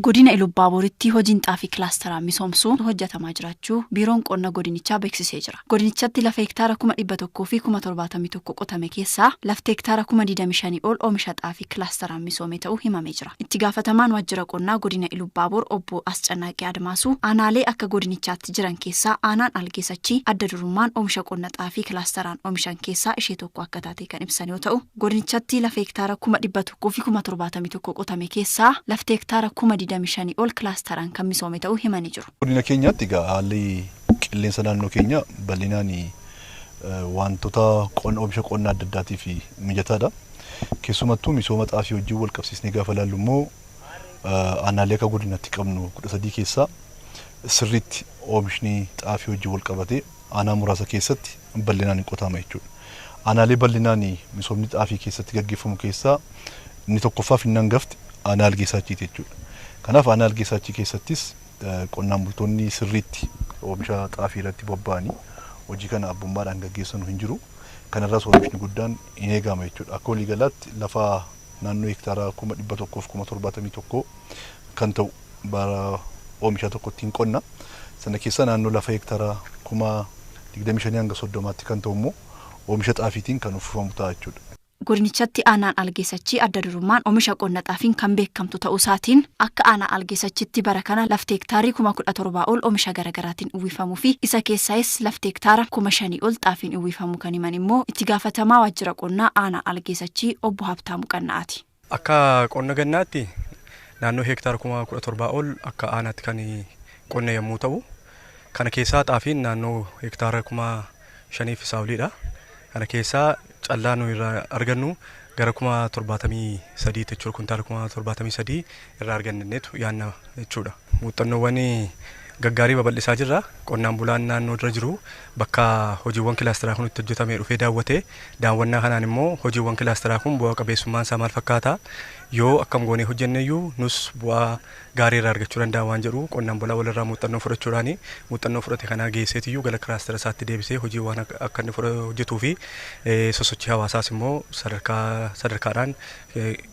Godina Ilubbaaboritti hojiin xaafii kilaasteraan misoomsuu hojjetamaa jiraachuu Biiroon Qonna Godinichaa beeksisee jira. Godinichatti lafa hektaara 171,071 qotame keessaa lafti hektaara 25,000 ol oomisha xaafii kilaasteraan misoome ta'uu himamee jira. Itti gaafatamaan Waajjira Qonnaa Godina Ilubbaabor Obbo Ascannaaqii Admaasuu aanaalee akka godinichaatti jiran keessaa aanaan Algeessachii adda durummaan oomisha qonna xaafii kilaasteraan oomishan keessaa ishee tokko akka taate kan ibsan yoo ta'u, godinichatti lafa hektaara 171,071 qotame keessaa lafti hektaara 25,000 ol kilaasteraan kan misoome ta'uu himanii jiru. Godina keenyaatti egaa haalli qilleensa naannoo keenya bal'inaan wantoota oomisha qonnaa adda addaatiif mijataadha. Keessumattuu misooma xaafii wajjin wal qabsiisnee gaafa ilaallu immoo aanaalee akka godinatti qabnu 13 keessaa sirriitti oomishni xaafii wajjin wal qabatee aanaa muraasa keessatti bal'inaan hin qotama jechuudha. Aanaalee bal'inaan misoomni xaafii keessatti gaggeeffamu keessaa inni tokkoffaa fi inni hangafti aanaa Algeessaachiiti jechuudha. Kanaaf aanaa Algeessaachii keessattis qonnaan bultoonni sirriitti oomisha xaafii irratti bobba'anii hojii kana abbummaadhaan gaggeessan hin jiru. Kanarraas oomishni guddaan hin eegama jechuudha. Akka waliigalaatti lafa naannoo hektaara 171,000 kan ta'u bara oomisha tokkotti hin qonna. Sana keessa naannoo lafa hektaara 25,000 hanga 30tti kan ta'u immoo oomisha xaafiitiin kan uffifamu ta'a jechuudha. Godinichatti aanaan Algeessachii adda durummaan oomisha qonna xaafiin kan beekamtu ta'uu isaatiin akka aanaa Algeessachitti bara kana lafti hektaarii 17,000 ol oomisha garaagaraatiin uwwifamuu fi isa keessaayis lafti hektaara 5,000 ol xaafiin uwwifamuu kan himan immoo itti gaafatamaa waajjira qonnaa aanaa Algeessachii obbo Habtaamuu Qanna'aati. Akka qonna gannaatti naannoo hektaara 17,000 ol akka aanaatti kan qonna yommuu ta'u, kana keessaa xaafiin naannoo hektaara 5,000 isaa oliidha. Kana keessaa callaa nuyi irraa argannu gara 73,000 jechuudha. Kuntaala 73,000 irraa arganneetu yaadna jechuudha. Muuxannoowwan gaggaarii babal'isaa jirra. Qonnaan bulaan naannoo irra jiru bakka hojiiwwan kilaasteraa kun itti hojjetamee dhufee daawwate. Daawwannaa kanaan immoo hojiiwwan kilaasteraa kun bu'aa qabeessummaan isaa maal fakkaata? Yoo akkam goonee hojjenneyyuu nus bu'aa gaarii irraa argachuu danda'a waan jedhu qonnaan bulaa walirraa muuxannoo fudhachuudhaan muuxannoo fudhate kanaa geesseetiyyuu gara kilaastera isaatti deebisee hojiiwwan akka inni hojjetuu fi sosochii hawaasaas immoo sadarkaadhaan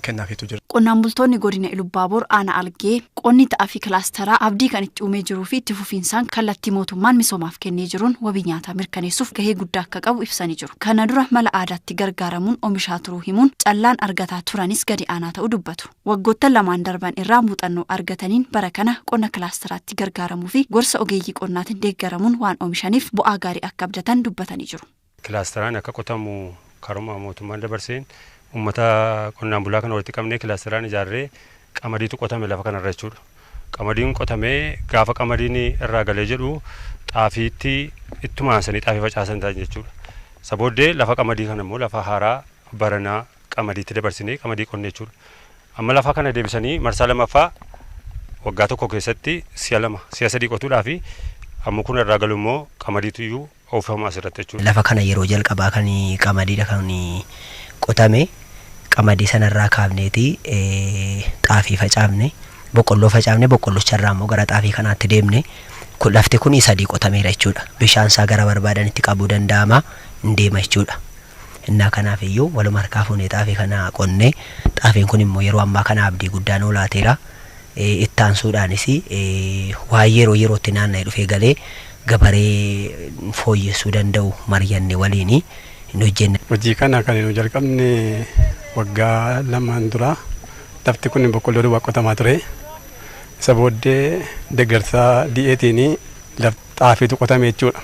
kennaafiitu jira. Qonnaan bultoonni godina Ilubbaabor aanaa Algee qonni xaafii kilaasteraa abdii kan itti uumee jiruu fi itti fufiinsaan kallattii mootummaan misoomaaf kennee jiruun wabii nyaataa mirkaneessuuf gahee guddaa akka qabu ibsanii jiru. Kana dura mala aadaatti gargaaramuun oomishaa turuu himuun callaan argataa turanis gadi aanaa ta'uu dubbatu. Waggoottan lamaan darban irraa muuxannoo argataniin bara kana qonna kilaasteraatti gargaaramuu fi gorsa ogeeyyii qonnaatiin deeggaramuun waan oomishaniif bu'aa gaarii akka abdatan dubbatanii jiru. Kilaasteraan akka qotamu karuma mootummaan dabarseen uummata qonnaan bulaa kana walitti qabnee kilaasteraan ijaarree qamadiitu qotame lafa kanarra jechuudha. Qamadiin qotamee gaafa qamadiin irraa galee jedhu xaafiitti ittuma aansanii xaafii facaasan ta'an jechuudha. Isa booddee lafa qamadii kana immoo lafa haaraa baranaa qamadiitti dabarsinee qamadii qonne jechuudha. Amma lafa kana deebisanii marsaa lamaffaa waggaa tokko keessatti si'a lama si'a sadii qotuudhaa fi amma kun irraa galu immoo qamadiitu iyyuu oofama asirratti jechuudha. Lafa kana yeroo jalqabaa kan qamadiidha kan qotame qamadii sanarraa kaafneeti xaafii facaafne boqqolloo facaafne boqqollocharraa immoo gara xaafii kanaatti deemne lafti kun sadii qotameera jechuudha. Bishaan isaa gara barbaadanitti qabuu danda'ama hin deema jechuudha. Innaa kanaaf iyyuu waluma harkaa fuunee xaafii kana qonnee xaafiin kun immoo yeroo ammaa kana abdii guddaan oolaateera. Ittaansuudhaanis waan yeroo yerootti naanna'ee dhufee galee gabaree fooyyessuu danda'u mari'anne waliin hin hojjenne. Hojii kana kan nu jalqabne waggaa lamaan dura lafti kun boqqolloo duwwaa qotamaa ture. Isa booddee deeggarsa DAtiin xaafiitu qotame jechuudha.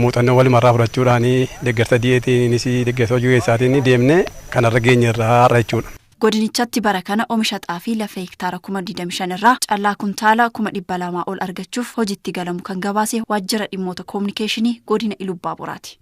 Muuxannoo walumarraa fudhachuudhaan deeggarsa DAtiinis deeggarsa hojii keessaatiin deemnee kanarra geenyerra har'a jechuudha. Godinichatti bara kana oomisha xaafii lafa hektaara 25,000 irraa callaa kuntaala 200,000 ol argachuuf hojiitti galamu kan gabaase waajjira dhimmoota koominikeeshinii godina Ilubbaaboraati.